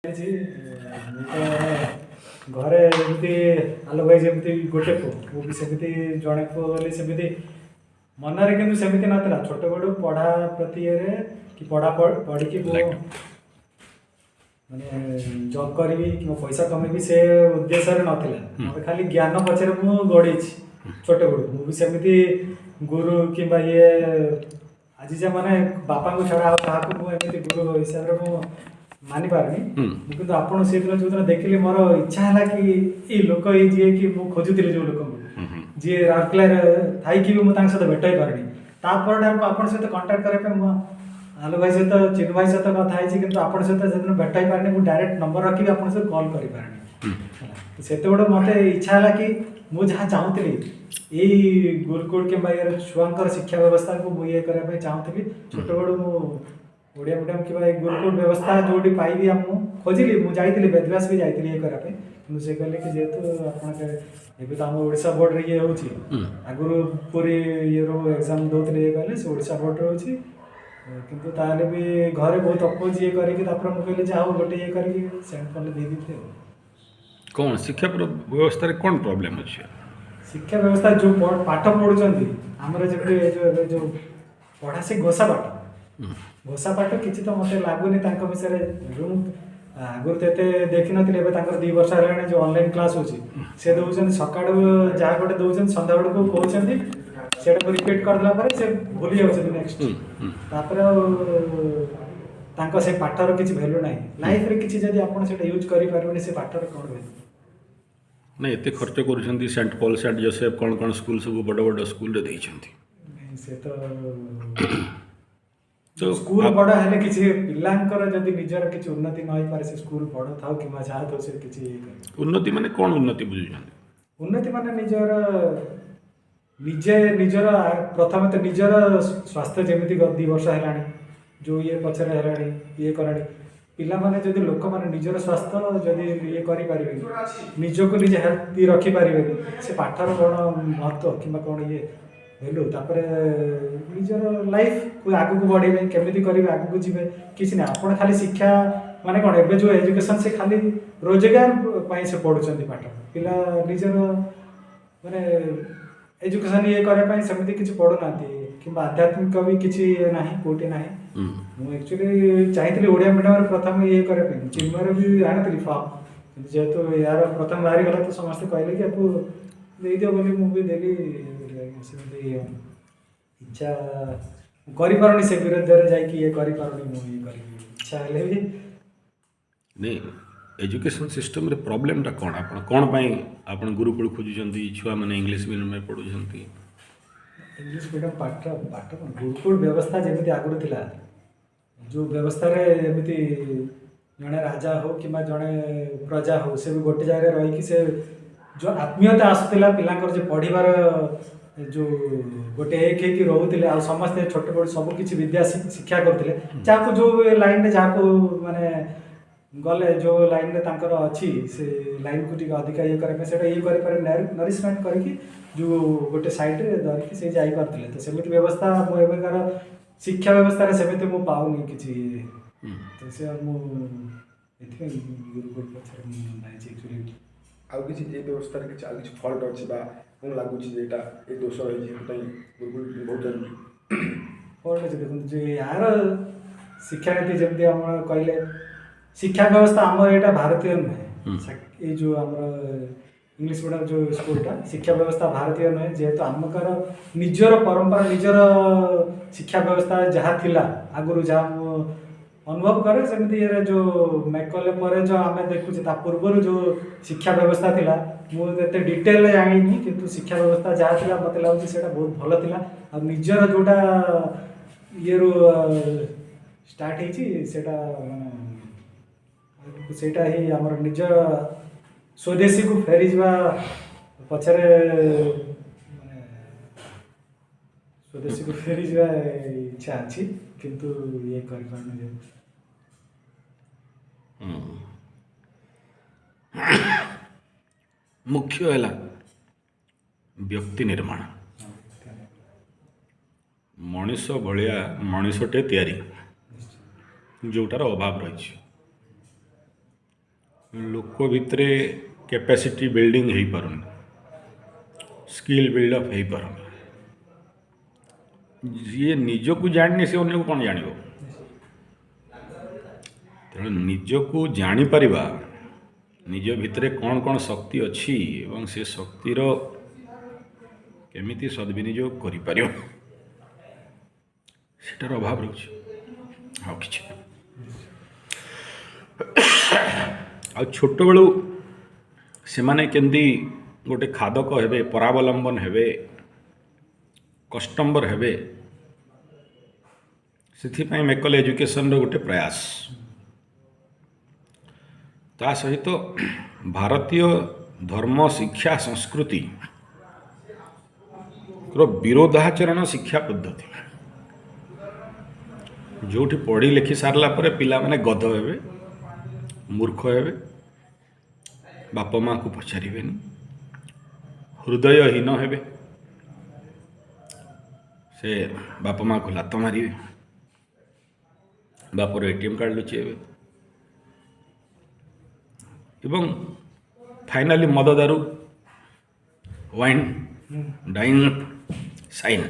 ଚାଲିଛି। ମୁଁ ତ ଘରେ ଯେମିତି ଆଲୋକ ଭାଇ ଯେମିତି ଗୋଟେ ପୁଅ, ମୁଁ ବି ସେମିତି ଜଣେ ପୁଅ ବୋଲି ସେମିତି ମନରେ କିନ୍ତୁ ସେମିତି ନଥିଲା। ଛୋଟବେଳୁ ପଢ଼ା ପ୍ରତି ଇଏରେ କି ପଢ଼ା ପଢ଼ିକି ମୁଁ ମାନେ ଜବ୍ କରିବି କିମ୍ବା ପଇସା କମେଇବି ସେ ଉଦ୍ଦେଶ୍ୟରେ ନଥିଲା। ମୋର ଖାଲି ଜ୍ଞାନ ପଛରେ ମୁଁ ଗୋଡ଼େଇଛି ଛୋଟବେଳୁ। ମୁଁ ବି ସେମିତି ଗୁରୁ କିମ୍ବା ଇଏ ଆଜି ଯେ ମାନେ ବାପାଙ୍କୁ ଛଡ଼ା ଆଉ କାହାକୁ ମୁଁ ଏମିତି ଗୁରୁ ହିସାବରେ ମୁଁ ମାନିପାରୁନି। ମୁଁ କିନ୍ତୁ ଆପଣ ସେଇଦିନ ଯେଉଁଦିନ ଦେଖିଲି, ମୋର ଇଚ୍ଛା ହେଲା କି ଏଇ ଲୋକ ଏଇ ଯିଏ କି ମୁଁ ଖୋଜୁଥିଲି, ଯେଉଁ ଲୋକଙ୍କୁ ଯିଏ ରାଉରକେଲାରେ ଥାଇକି ବି ମୁଁ ତାଙ୍କ ସହିତ ଭେଟ ହେଇପାରୁନି। ତାପରଠାରୁ ମୁଁ ଆପଣଙ୍କ ସହିତ କଣ୍ଟାକ୍ଟ କରିବା ପାଇଁ ମୁଁ ଆଲୋକ ଭାଇ ସହିତ, ଚିନୁ ଭାଇ ସହିତ କଥା ହେଇଛି, କିନ୍ତୁ ଆପଣଙ୍କ ସହିତ ସେଦିନ ଭେଟ ହେଇପାରିନି। ମୁଁ ଡାଇରେକ୍ଟ ନମ୍ବର ରଖିବି ଆପଣଙ୍କ ସହିତ କଲ୍ କରିପାରିନି। ହେଲା ସେତେବେଳୁ ମୋତେ ଇଚ୍ଛା ହେଲା କି ମୁଁ ଯାହା ଚାହୁଁଥିଲି, ଏଇ ଗୁରୁକୁଳ କିମ୍ବା ଇଏର ଛୁଆଙ୍କର ଶିକ୍ଷା ବ୍ୟବସ୍ଥାକୁ ମୁଁ ଇଏ କରିବା ପାଇଁ ଚାହୁଁଥିଲି। ଛୋଟବେଳୁ ମୁଁ ଓଡ଼ିଆ ମିଡ଼ିୟମ୍ କିମ୍ବା ଏଇ ଗୁରୁକୁଳ ବ୍ୟବସ୍ଥା ଯେଉଁଠି ପାଇବି ଆଉ ମୁଁ ଖୋଜିଲି। ମୁଁ ଯାଇଥିଲି, ବେଦବ୍ୟାସ ବି ଯାଇଥିଲି ଇଏ କରିବା ପାଇଁ, କିନ୍ତୁ ସେ କହିଲେ କି ଯେହେତୁ ଆପଣ ଏବେ ତ ଆମ ଓଡ଼ିଶା ବୋର୍ଡ଼ରେ ଇଏ ହେଉଛି, ଆଗରୁ ପୁରୀ ଇଏରୁ ଏକ୍ଜାମ୍ ଦେଉଥିଲେ, ଇଏ କହିଲେ ସେ ଓଡ଼ିଶା ବୋର୍ଡ଼ରେ ହେଉଛି। କିନ୍ତୁ ତାହେଲେ ବି ଘରେ ବହୁତ ଅପୋଜ ଇଏ କରିକି ତାପରେ ମୁଁ କହିଲି ଯାହା ହଉ ଗୋଟେ ଇଏ କରିକି ସେଣ୍ଡ କଲେ ଦେଇ ଦେଇଥିଲି। ଆଉ କ'ଣ ଶିକ୍ଷା ବ୍ୟବସ୍ଥାରେ କ'ଣ ପ୍ରୋବ୍ଲେମ୍ ଅଛି? ଶିକ୍ଷା ବ୍ୟବସ୍ଥା ଯେଉଁ ପାଠ ପଢ଼ୁଛନ୍ତି ଆମର, ଯେମିତି ଏ ଯେଉଁ ଏବେ ଯେଉଁ ପଢ଼ା, ସେ ଘୋଷା ପାଠ, ଘୋଷା ପାଠ କିଛି ତ ମୋତେ ଲାଗୁନି ତାଙ୍କ ବିଷୟରେ। ମୁଁ ଆଗରୁ ତ ଏତେ ଦେଖିନଥିଲି, ଏବେ ତାଙ୍କର 2 ବର୍ଷ ହେଲାଣି ଯେଉଁ ଅନଲାଇନ୍ କ୍ଲାସ୍ ହେଉଛି, ସେ ଦେଉଛନ୍ତି ସକାଳୁ ଯାହା ଗୋଟେ ଦେଉଛନ୍ତି, ସନ୍ଧ୍ୟାବେଳକୁ କହୁଛନ୍ତି, ସେଇଟାକୁ ରିପିଟ୍ କରିଦେଲା ପରେ ସେ ଭୁଲି ଯାଉଛନ୍ତି ନେକ୍ସଟ। ତାପରେ ଆଉ ତାଙ୍କ ସେ ପାଠର କିଛି ଭ୍ୟାଲୁ ନାହିଁ। ଲାଇଫରେ କିଛି ଯଦି ଆପଣ ସେଇଟା ୟୁଜ୍ କରିପାରିବେନି, ସେ ପାଠର କ'ଣ ଭ୍ୟାଲୁ? ନାଇଁ, ଏତେ ଖର୍ଚ୍ଚ କରୁଛନ୍ତି, ସେଣ୍ଟ ପଲ୍, ସେଣ୍ଟ ଜୋସେଫ୍, କ'ଣ କ'ଣ ସ୍କୁଲ ସବୁ ବଡ଼ ବଡ଼ ସ୍କୁଲରେ ଦେଇଛନ୍ତି। ନାଇଁ, ସେ ତ ସ୍କୁଲ ବଡ଼ ହେଲେ କିଛି ପିଲାଙ୍କର ଯଦି ନିଜର କିଛି ଉନ୍ନତି ନ ହେଇପାରେ, ସେ ସ୍କୁଲ ବଡ଼ ଥାଉ କିମ୍ବା ଯାହା ଥାଉ, ସେ କିଛି ଇଏ କରିବ। ଉନ୍ନତି ମାନେ କ'ଣ ଉନ୍ନତି ବୁଝୁଛନ୍ତି? ଉନ୍ନତି ମାନେ ନିଜର ନିଜେ ନିଜର ପ୍ରଥମେ ତ ନିଜର ସ୍ୱାସ୍ଥ୍ୟ ଯେମିତି 2 ବର୍ଷ ହେଲାଣି ଯେଉଁ ଇଏ ପଛରେ ହେଲାଣି ଇଏ କଲାଣି, ପିଲାମାନେ ଯଦି ଲୋକମାନେ ନିଜର ସ୍ୱାସ୍ଥ୍ୟ ଯଦି ଇଏ କରିପାରିବେନି, ନିଜକୁ ନିଜେ ହେଲ୍ଥ ରଖିପାରିବେନି, ସେ ପାଠର କ'ଣ ମହତ୍ଵ କିମ୍ବା କ'ଣ ଇଏ ଭ୍ୟାଲୁ? ତାପରେ ନିଜର ଲାଇଫକୁ ଆଗକୁ ବଢ଼େଇବେ କେମିତି କରିବେ, ଆଗକୁ ଯିବେ, କିଛି ନାହିଁ। ଆପଣ ଖାଲି ଶିକ୍ଷା ମାନେ କ'ଣ, ଏବେ ଯେଉଁ ଏଜୁକେସନ୍ ସେ ଖାଲି ରୋଜଗାର ପାଇଁ ସେ ପଢ଼ୁଛନ୍ତି ପାଠ। ପିଲା ନିଜର ମାନେ ଏଜୁକେସନ୍ ଇଏ କରିବା ପାଇଁ ସେମିତି କିଛି ପଢ଼ୁନାହାନ୍ତି କିମ୍ବା ଆଧ୍ୟାତ୍ମିକ ବି କିଛି ଇଏ ନାହିଁ, କେଉଁଠି ନାହିଁ। ମୁଁ ଆକ୍ଚୁଆଲି ଚାହିଁଥିଲି ଓଡ଼ିଆ ମିଡ଼ିୟମରେ ପ୍ରଥମେ ଇଏ କରିବା ପାଇଁ, ଚିନ୍ମୟରେ ବି ଆଣିଥିଲି ଫର୍ମ, କିନ୍ତୁ ଯେହେତୁ ଏହାର ପ୍ରଥମେ ବାହାରିଗଲା ତ ସମସ୍ତେ କହିଲେ କି ୟାକୁ ଦେଇଦିଅ ବୋଲି ମୁଁ ବି ଦେଲି। ସେମିତି ଇଚ୍ଛା କରିପାରୁନି, ସେ ବିରୁଦ୍ଧରେ ଯାଇକି ଇଏ କରିପାରୁନି ମୁଁ, ଇଏ କରିବି ଇଚ୍ଛା ହେଲେ ବି। ନାଇଁ, ଏଜୁକେସନ୍ ସିଷ୍ଟମ୍ରେ ପ୍ରୋବ୍ଲେମ୍ଟା କ'ଣ? ଆପଣ କ'ଣ ପାଇଁ ଆପଣ ଗୁରୁକୁଳ ଖୋଜୁଛନ୍ତି? ଛୁଆମାନେ ଇଂଲିଶ ମିଡ଼ିୟମ୍ରେ ପଢ଼ୁଛନ୍ତି। ଇଂଲିଶ ମିଡ଼ିୟମ୍ ପାଠ ପାଠ କ'ଣ, ଗୁରୁକୁଳ ବ୍ୟବସ୍ଥା ଯେମିତି ଆଗରୁ ଥିଲା, ଯେଉଁ ବ୍ୟବସ୍ଥାରେ ଏମିତି ଜଣେ ରାଜା ହଉ କିମ୍ବା ଜଣେ ପ୍ରଜା ହଉ, ସେ ବି ଗୋଟେ ଜାଗାରେ ରହିକି ସେ ଯେଉଁ ଆତ୍ମୀୟତା ଆସୁଥିଲା ପିଲାଙ୍କର, ଯେ ପଢ଼ିବାର ଯେଉଁ ଗୋଟେ ଏକ ହେଇକି ରହୁଥିଲେ ଆଉ ସମସ୍ତେ ଛୋଟ ବଡ଼ ସବୁ କିଛି ବିଦ୍ୟା ଶିକ୍ଷା କରୁଥିଲେ। ଯାହାକୁ ଯେଉଁ ଲାଇନ୍ରେ ଯାହାକୁ ମାନେ ଗଲେ, ଯେଉଁ ଲାଇନ୍ରେ ତାଙ୍କର ଅଛି, ସେ ଲାଇନ୍କୁ ଟିକେ ଅଧିକା ଇଏ କରିବା ପାଇଁ ସେଇଟା ଇଏ କରିପାରେ, ନରିଶମେଣ୍ଟ କରିକି ଯେଉଁ ଗୋଟେ ସାଇଡ଼୍ରେ ଧରିକି ସେ ଯାଇପାରୁଥିଲେ। ତ ସେମିତି ବ୍ୟବସ୍ଥା ମୁଁ ଏବେକାର ଶିକ୍ଷା ବ୍ୟବସ୍ଥାରେ ସେମିତି ମୁଁ ପାଉନି କିଛି। ତ ସେ ମୁଁ ଏଥିପାଇଁ ଗୁରୁକୁଳ ପଛରେ ମୁଁ ଯାଇଛି ଆକ୍ଚୁଆଲି। ଆଉ କିଛି ଏ ବ୍ୟବସ୍ଥାରେ କିଛି ଆଉ କିଛି ଫଲ୍ଟ ଅଛି ବା କ'ଣ ଲାଗୁଛି ଯେ ଏଇଟା ଏ ଦୋଷ ରହିଛି, ସେଥିପାଇଁ ଗୁରୁକୁଳ ବହୁତ ଜରୁରୀ? ଫଲ୍ଟ ଅଛି, ଦେଖନ୍ତୁ ଯେ ଏହାର ଶିକ୍ଷାନୀତି ଯେମିତି ଆମର କହିଲେ, ଶିକ୍ଷା ବ୍ୟବସ୍ଥା ଆମର ଏଇଟା ଭାରତୀୟ ନୁହେଁ। ଏଇ ଯେଉଁ ଆମର ଇଂଲିଶ ମିଡ଼ିୟମ୍ ଯେଉଁ ସ୍କୁଲଟା, ଶିକ୍ଷା ବ୍ୟବସ୍ଥା ଭାରତୀୟ ନୁହେଁ। ଯେହେତୁ ଆମକାର ନିଜର ପରମ୍ପରା, ନିଜର ଶିକ୍ଷା ବ୍ୟବସ୍ଥା ଯାହା ଥିଲା ଆଗରୁ, ଯାହା ମୁଁ ଅନୁଭବ କରେ, ସେମିତି ଇଏରେ ଯେଉଁ ମେକଲେ ପରେ ଯେଉଁ ଆମେ ଦେଖୁଛେ, ତା ପୂର୍ବରୁ ଯେଉଁ ଶିକ୍ଷା ବ୍ୟବସ୍ଥା ଥିଲା, ମୁଁ ଏତେ ଡିଟେଲରେ ଜାଣିନି, କିନ୍ତୁ ଶିକ୍ଷା ବ୍ୟବସ୍ଥା ଯାହା ଥିଲା ମୋତେ ଲାଗୁଛି ସେଇଟା ବହୁତ ଭଲ ଥିଲା। ଆଉ ନିଜର ଯେଉଁଟା ଇଏରୁ ଷ୍ଟାର୍ଟ ହେଇଛି, ସେଇଟା ମାନେ ସେଇଟା ହିଁ ଆମର ନିଜ ସ୍ୱଦେଶୀକୁ ଫେରିଯିବା ପଛରେ, ମାନେ ସ୍ୱଦେଶୀକୁ ଫେରିଯିବା ଇଚ୍ଛା ଅଛି, କିନ୍ତୁ ଇଏ କରିପାରୁନି ଯେହେତୁ। ମୁଖ୍ୟ ହେଲା ବ୍ୟକ୍ତି ନିର୍ମାଣ, ମଣିଷ ଭଳିଆ ମଣିଷଟେ ତିଆରି, ଯେଉଁଟାର ଅଭାବ ରହିଛି। ଲୋକ ଭିତରେ କ୍ୟାପାସିଟି ବିଲ୍ଡିଂ ହେଇପାରୁନି, ସ୍କିଲ୍ ବିଲ୍ଡଅପ୍ ହେଇପାରୁନି। ଯିଏ ନିଜକୁ ଜାଣିନି, ସେ ଅନ୍ୟକୁ କ'ଣ ଜାଣିବ? ତେଣୁ ନିଜକୁ ଜାଣିପାରିବା, ନିଜ ଭିତରେ କ'ଣ କ'ଣ ଶକ୍ତି ଅଛି ଏବଂ ସେ ଶକ୍ତିର କେମିତି ସଦ୍ବିନିଯୋଗ କରିପାରିବ, ସେଟାର ଅଭାବ ରହୁଛି, ଆଉ କିଛି ନାହିଁ। ଆଉ ଛୋଟବେଳୁ ସେମାନେ କେମିତି ଗୋଟେ ଖାଦକ ହେବେ, ପରାବଲମ୍ବନ ହେବେ, କଷ୍ଟମର ହେବେ, ସେଥିପାଇଁ ମେକଲେ ଏଜୁକେସନର ଗୋଟେ ପ୍ରୟାସ। ତା ସହିତ ଭାରତୀୟ ଧର୍ମ, ଶିକ୍ଷା, ସଂସ୍କୃତିର ବିରୋଧାଚରଣ ଶିକ୍ଷା ପଦ୍ଧତି, ଯେଉଁଠି ପଢ଼ି ଲେଖି ସାରିଲା ପରେ ପିଲାମାନେ ଗଧ ହେବେ, ମୂର୍ଖ ହେବେ, ବାପା ମାଆକୁ ପଚାରିବେନି, ହୃଦୟହୀନ ହେବେ, ସେ ବାପା ମାଆକୁ ଲାତ ମାରିବେ, ବାପର ଏଟିଏମ୍ କାର୍ଡ଼ ଲୁଚେଇବେ ଏବଂ ଫାଇନାଲି ମଦ, ଦାରୁ, ୱାଇନ୍, ଡାଇନ୍, ସାଇନ୍।